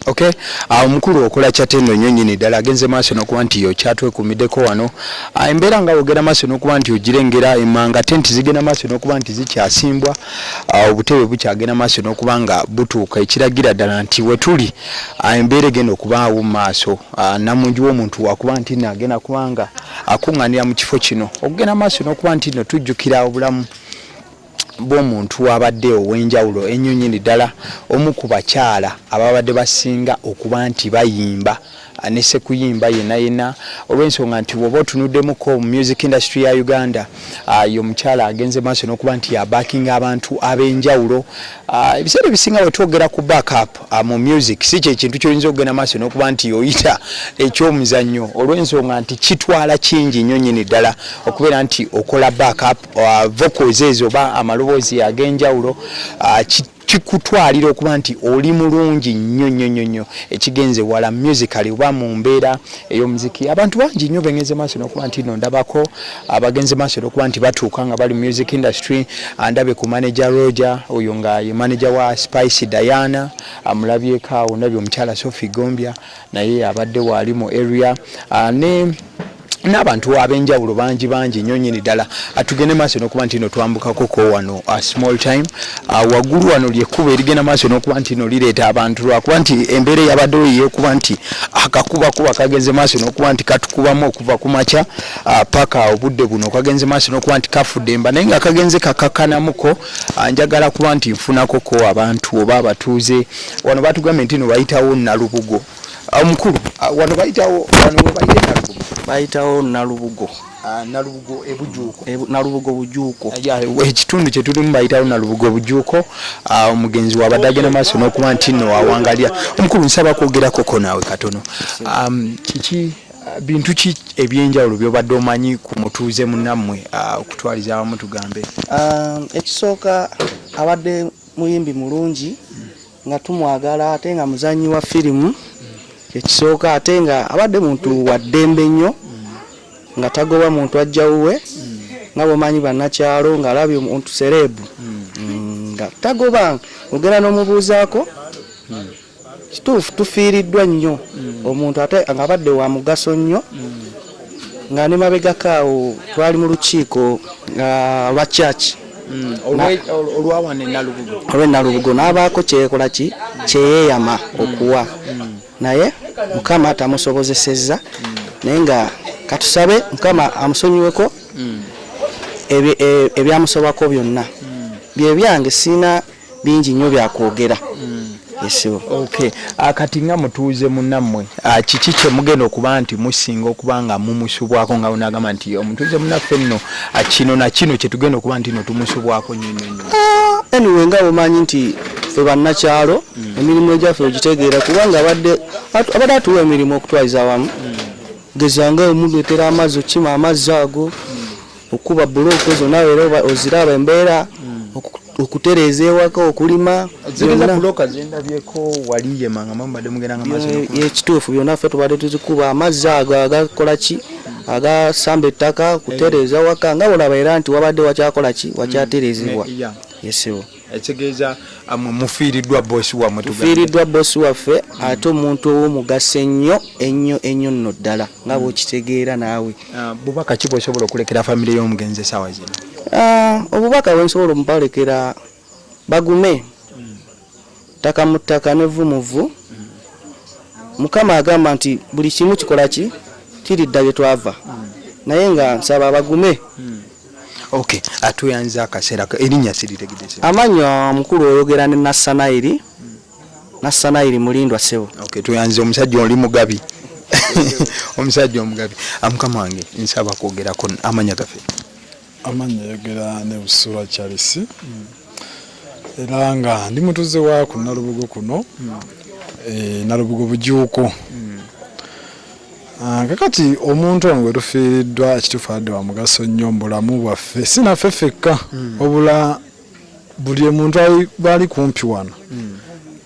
Okay, omukulu okola kyatendo nnyo nnyini ddala, agenze maaso n'okuba nti okyatwekuumiddeko wano. Embeera nga wogera maaso n'okuba nti ogirengera emmanga, tenti zigenda maaso n'okuba nti zikyasimbwa, obutebe bukyagenda maaso n'okuba nga butuuka, ekiragira ddala nti wetuli embeera egenda okubaawo mu maaso. Namungi w'omuntu wakuba nti nno agenda kuba nga akuŋŋaanira mu kifo kino okugenda maaso n'okuba nti nno tujjukira obulamu bw'omuntu abadde ow'enjawulo ennyo nnyini ddala, omu ku bakyala ababadde basinga okuba nti bayimba ne ssekuyimba yenna yenna, olw'ensonga nti bw'oba otunuddemuko mu music industry ya Uganda, ye omukyala agenze maaso n'okuba nti yabakinga abantu ab'enjawulo. Ebiseera ebisinga bwe twogera ku backup mu music, si kye kintu ky'oyinza okugenda maaso n'okuba nti oyita eky'omuzannyo, olw'ensonga nti kitwala kingi nnyo nnyini ddala okubeera nti okola backup vocals ezo oba amaloboozi ag'enjawulo. Kikutwalira okuba nti oli mulungi nnyo nnyo nnyo nnyo ekigenze wala musically oba mu mbeera ey'omuziki. Abantu bangi nnyo bengenze maaso n'okuba nti no ndabako abagenze maaso n'okuba nti batuuka nga bali mu music industry. Ndabe ku manager Roger, oyo nga ye manager wa Spice Diana, amulabyeko awo. Ndabye omukyala Sophie Gombya, naye abadde waali mu area, ne n'abantu ab'enjawulo bangi bangi nnyo nnyini ddala. Tugende maaso n'okuba nti no twambukako ko wano a small time. Waggulu wano lyekkubo erigenda maaso n'okuba nti no lireeta abantu, lwakuba nti embeera eyabaddewo ey'okuba nti akakubakuba kagenze maaso n'okuba nti katukubamu okuva ku makya paka obudde buno, kagenze maaso n'okuba nti kafudde mba, naye nga kagenze kakakkanamuko. Njagala kuba nti nfunako ko abantu oba abatuuze wano. Batugambye nti no bayitawo Nalubugo. Omukulu, wano bayitawo, wano we bayita Nalubugo? Bayitawo Nalubugo. Nalubugo ebujuuko. Nalubugo Bujuuko. Ekitundu kye tulimu bayitawo Nalubugo Bujuuko. Omugenzi wabadde agenda maaso n'okuba nti nno awangalira. Omukulu, nsaba kwogerakoko naawe katono. Kiki, bintu ki ebyenjawulo byobadde omanyi ku mutuuze munnammwe, okutwaliza awamu tugambe? Ekisooka, abadde muyimbi mulungi nga tumwagala, ate nga muzanyi wa firimu ekisooka, ate nga abadde muntu wa ddembe nnyo, nga tagoba muntu ajja wuwe, nga bwomanyi bannakyalo, ng'alabye omuntu celeb nga tagoba, ogenda n'omubuuzaako. Kituufu, tufiiriddwa nnyo omuntu, ate nga abadde wa mugaso nnyo, nga ne mabegako awo twali mu lukiiko lwa church. Olwawana enalubugo. Olw'enalubugo, n'abaako kyekola ki kyeyeeyama okuwa, naye Mukama tamusobozesezza, naye nga katusabe Mukama amusonyiweko ebyamusobako byonna. Byebyange, siina bingi nnyo byakwogera esibo. Okay, kati nga mutuuze munnammwe, kiki kye mugenda okuba nti musinga okuba nga mumusubwako, nga unagamba nti omutuuze munnaffe nno, kino na kino kye tugenda okuba nti no tumusubwako nnyo nnyo nnyo? Anyway, nga bwomanyi nti ffe bannakyalo, emirimu egyaffe ogitegeera, kubanga abadde atuwa emirimu okutwaliza awamu, geza nga omuleetera amazzi, okukima amazzi ago, okukuba bulooka ezo, naawe era oziraba embeera, okutereeza ewaka, okulima. Zigeza Byonna. Bulooka zendabyeko wali yemanga mubadde mugenda nga maaso Ekituufu, byonna ffe tubadde tuzikuba, amazzi ago agakola ki, agasamba ettaka, kutereeza waka, nga bwolaba era nti wabadde wakyakola ki, wakyatereezebwa. Yesibo. Ekitegeeza mwe mufiiriddwa boosi wammwe, tugambe. Tufiiriddwa bosi waffe, ate omuntu ow'omugaso ennyo ennyo ennyo nno ddala, nga bw'okitegeera naawe. Bubaka ki bw'osobola okulekera famire y'omugenzi essaawa zino? Obubaka bwe nsobola omubalekera, bagume, ttaka mu ttaka n'evvu mu vvu. Mukama agamba nti buli kimu kikola ki, kiridda gye twava, naye nga nsaba bagume. Okay, atuyanza akaseera erinnya siritegedde. Amannya omukulu, oyogera ne Nassanayiri, Nassanayiri Mulindwa, ssebo. Okay, tuyanze omusajja oli mugabi, omusajja omugabi. Mukama wange, nsaba kwogerako, amanya gaffe? Amannya yogera ne Busula Charles, era nga ndi mutuuze wa ku Nalubugo kuno, Nalubugo Bujuuko. Kakati omuntu ono gwe tufiiriddwa, ekituufu abadde wa mugaso nnyo mu bulamu bwaffe, si naffe ffekka, wabula buli omuntu ali kumpi wano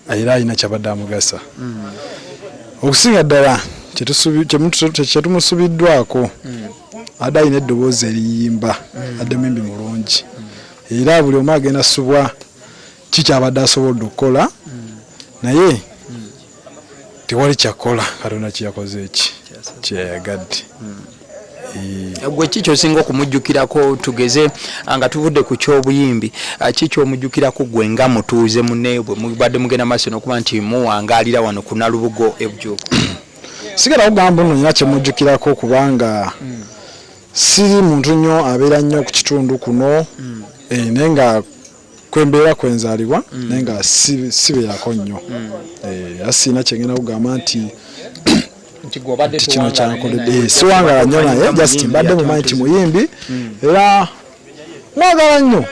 era alina kyabadde amugasa. Okusinga ddala kyetumusubiddwako, adde alina eddoboozi eriyimba, adde muyimbi mulungi, era buli omu agenda subwa kikyabadde asobodde okukola, naye Tewali kyakola Katonda kyeyakoze eki kyeyayagadde. Gwe ki kyosinga okumujjukirako, tugeze nga tuvudde ku ky'obuyimbi, ki kyomujjukirako gwe nga mutuuze munne bwe mubadde mugenda maaso n'okuba nti muwangaalira wano ku Nalubugo e Bujuuko? Sigenda kugamba nno nina kyemujjukirako kubanga siri muntu nnyo abeera nnyo ku kitundu kuno, naye nga kwembeera kwenzaalibwa, naye nga sibeerako nnyo. Era sirina kyengenda kugamba nti kino kyankoledde, siwangala nnyo naye just mbadde mumanyi nti muyimbi era mwagala nnyo,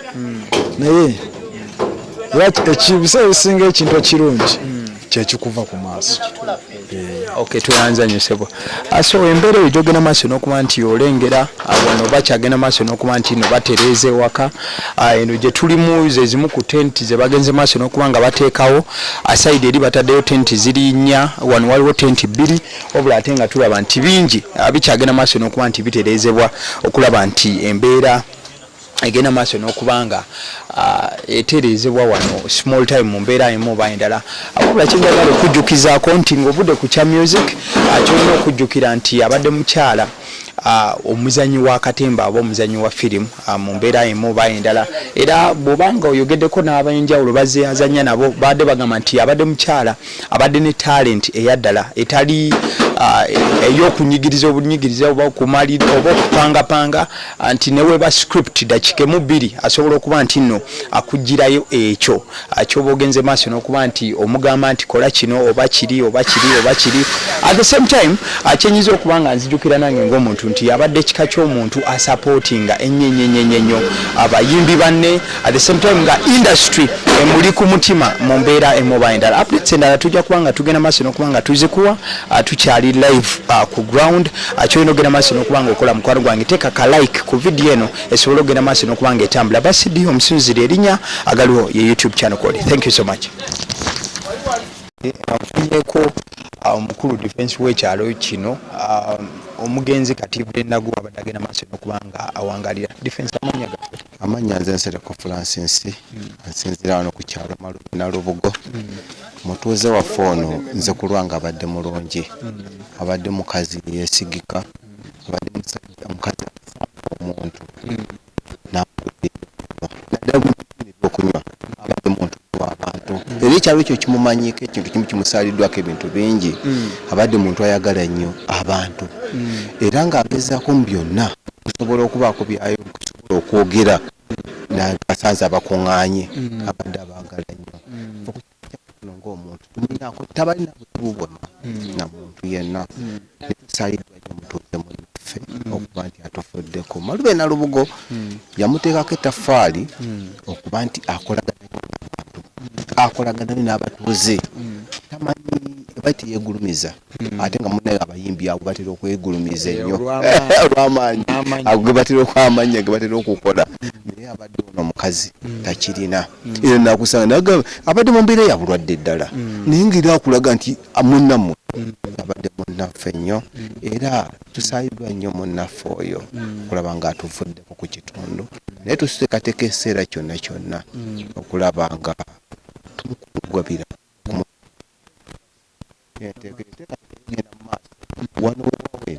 naye era ebiseera ebisinga ekintu ekirungi kyekikuva ku maaso. Okay, tweyanza nnyo ssebo. So embeera eyo gyogenda maaso n'okuba nti olengera wano bakyagenda maaso n'okuba nti no batereeza ewaka. Eno gye tulimu ze zimu ku tenti ze bagenze maaso n'okuba nga bateekawo. Aside eri bataddeyo tenti ziri nnya, wano waliwo tenti bbiri, wabula ate nga tulaba nti bingi bikyagenda maaso n'okuba nti bitereezebwa okulaba nti embeera egenda maaso n'okuba nga etereezebwa wano small time mu mbeera emu oba endala. Wabula kyenjagala okujjukizaako nti ng'ovudde ku kya music, kyolina okujjukira nti abadde mukyala omuzanyi wa katemba oba omuzanyi wa firimu mu mbeera emu oba endala, era bw'oba nga oyogeddeko n'ab'enjawulo bazze azannya nabo, babadde bagamba nti abadde mukyala abadde ne talent eyaddala etali ey'okunyigiriza obunyigiriza oba okumalira oba okupangapanga, nti neweba script dakika emu bbiri asobola okuba nti nno akugirayo ekyo kyoba ogenze maaso n'okuba nti omugamba nti kola kino oba kiri oba kiri oba kiri. At the same time, kyenyinza okuba nga nzijukira nange ng'omuntu nti abadde ekika ky'omuntu asupportinga ennyo ennyo ennyo ennyo ennyo abayimbi banne, at the same time nga industry emuli ku mutima mu mbeera emu oba endala. Updates endala tujja kuba nga tugenda maaso n'okuba nga tuzikuwa, tukyali live ku ground. Kyolina ogenda maaso n'okuba nga okola, mukwano gwange, teeka ka like ku video eno esobole okugenda maaso n'okuba nga etambula. Basidi omusinzira erinnya agaliwo ye YouTube channel code. Thank you so much. Afunyeeko omukulu defense w'ekyalo kino, omugenzi Kati Nagu abadde agenda maaso n'okuba nga awangalira. Defense, amannya gaffe? Amannya nze Nsereko Francis, nsinziira wano ku kyalo Nalubugo, mutuuze waffe ono. Nze ku lwange abadde mulungi, abadde mukazi yeesigika, abadde musajja mukazi omuntu naddala mu ebyokunywa, abadde muntu w'abantu era ekyalo ekyo kimumanyiiko. Ekintu kimu kimusaaliddwako ebintu bingi, abadde muntu ayagala nnyo abantu era ng'agezaako mu byonna okusobola okubaako byayo kusobola okwogera nabasanze abakuŋŋaanye, abadde abaagala nnyo ng'omuntu tumuyinako tabalina buzibu bwonna na muntu yenna. Netusaaliddwa nnyo omutuuze munnaffe okuba nti atufuddeko. Malube Nalubugo yamuteekako ettaffaali okuba nti akolagana n'abantu, akolagana n'abatuuze, tamanyi eba teyegulumiza, ate nga munaye abayimbi abo batera okwegulumiza ennyo olw'amaanyi ago ge batera okwamanya ge batera okukola, naye abadde ono omukazi takirina. Era nakusanga nagamba abadde mu mbeera ya bulwadde ddala, naye ngaera akulaga nti munnammwe abadde munnaffe nnyo, era tusaaliddwa nnyo munnaffe oyo okulaba nga atuvuddeko ku kitundu, naye tuteekateeka ekiseera kyonna kyonna okulaba nga tumukugwabira enteekateeka mu maaso wano wewawe.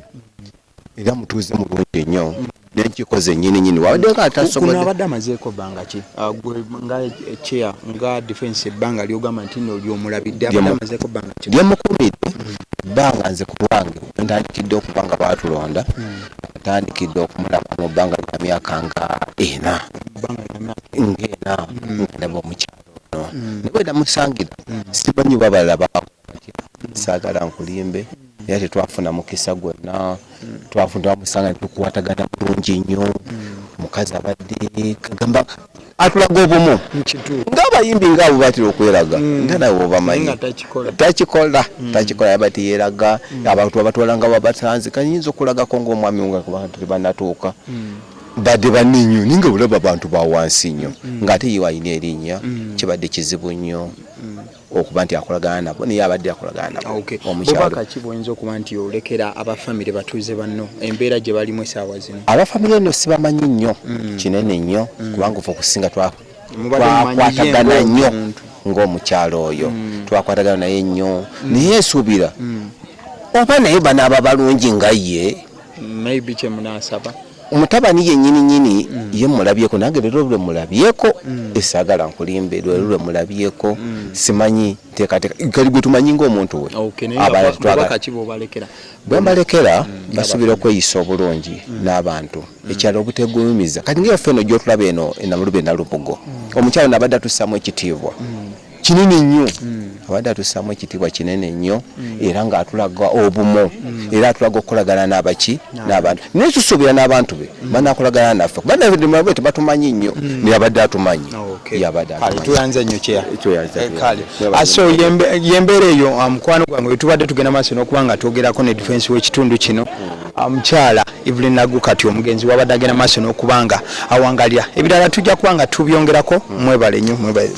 Era mutuuze mulungi nnyo n'enkiiko zennyini nyini wabaddeko atasobodde. Kuno abadde amazeeko bbanga ki? Gwe nga chair, nga defense, ebbanga lyogamba nti nno lyomulabidde, abadde amazeeko bbanga ki? Lyemukuumidde ebbanga, nze ku lwange wentandikidde okuba nga baatulonda, ntandikidde okumulaba mu bbanga lya myaka nga 4, nga 4 nga ndaba omukyalo ono, naye bwe namusangira simanyi oba abalala bakola batya, saagala nkulimbe, era tetwafuna mukisa gwonna. Twafuna twamusanga netukwatagana bulungi nnyo. Mukazi abadde kagamba atulaga obumu ng'abayimbi ngaabo batera okweraga nga nawe obamanyi, takikola takikola, yaba teyeraga. Abantu babatwala nga babasanze kayinza okulagako ng'omwami nga abantu tebanatuuka badde banne nnyo, naye nga olaba abantu ba wansi nnyo ng'ate ye alina erinnya, kibadde kizibu nnyo okuba nti akolagana nabo, naye abadde akolagana nabo. Omukyalo bubaka ki bwoyinza okuba nti olekera abafamire batuuze banno embeera gye balimu essaawa zino? Abafamire eno sibamanyi nnyo kinene nnyo, kubanga ofe okusinga twakwatagana nnyo. ng'omukyalo oyo twakwatagana naye nnyo, naye nsuubira oba naye banaaba balungi nga ye. Maybe kyemunasaba. Mutabani ye nyini nyini ye mulabyeko, nange leero lwe mulabyeko, esaagala nkulimbe, leero lwe mulabyeko, simanyi nteekateeka kali gwe tumanyi ng'omuntu we. Abalala tetwagala. Ki bobalekera? Bwe mbalekera, basuubira okweyisa obulungi n'abantu, ekyalo obutegumiza. Kati ngeyaffe eno gyotulaba eno enamulube Nalubugo, omukyalo nabadde atussaamu ekitiibwa kinene nnyo, abadde atussaamu ekitiibwa kinene nnyo, era ng'atulaga obumu, era atulaga okukolagana n'abaki n'abantu, naye tusuubira n'abantu be banakolagana naffe, kuba naffe tebatumanyi nnyo, naye abadde atumanyi, yabadde atumanyi. Tuyanze nnyo kyeya. Tuyanze, Kale. tuyanze. So yembeera eyo, mukwano gwange, wetubadde tugenda maaso n'okuba nga twogerako ne defense w'ekitundu kino, mukyala Evelyn Nagu. Kati omugenzi wabadde agenda maaso n'okuba nga awangalira. Ebirala tujja kuba nga tubyongerako. Mwebale nnyo, mwebale.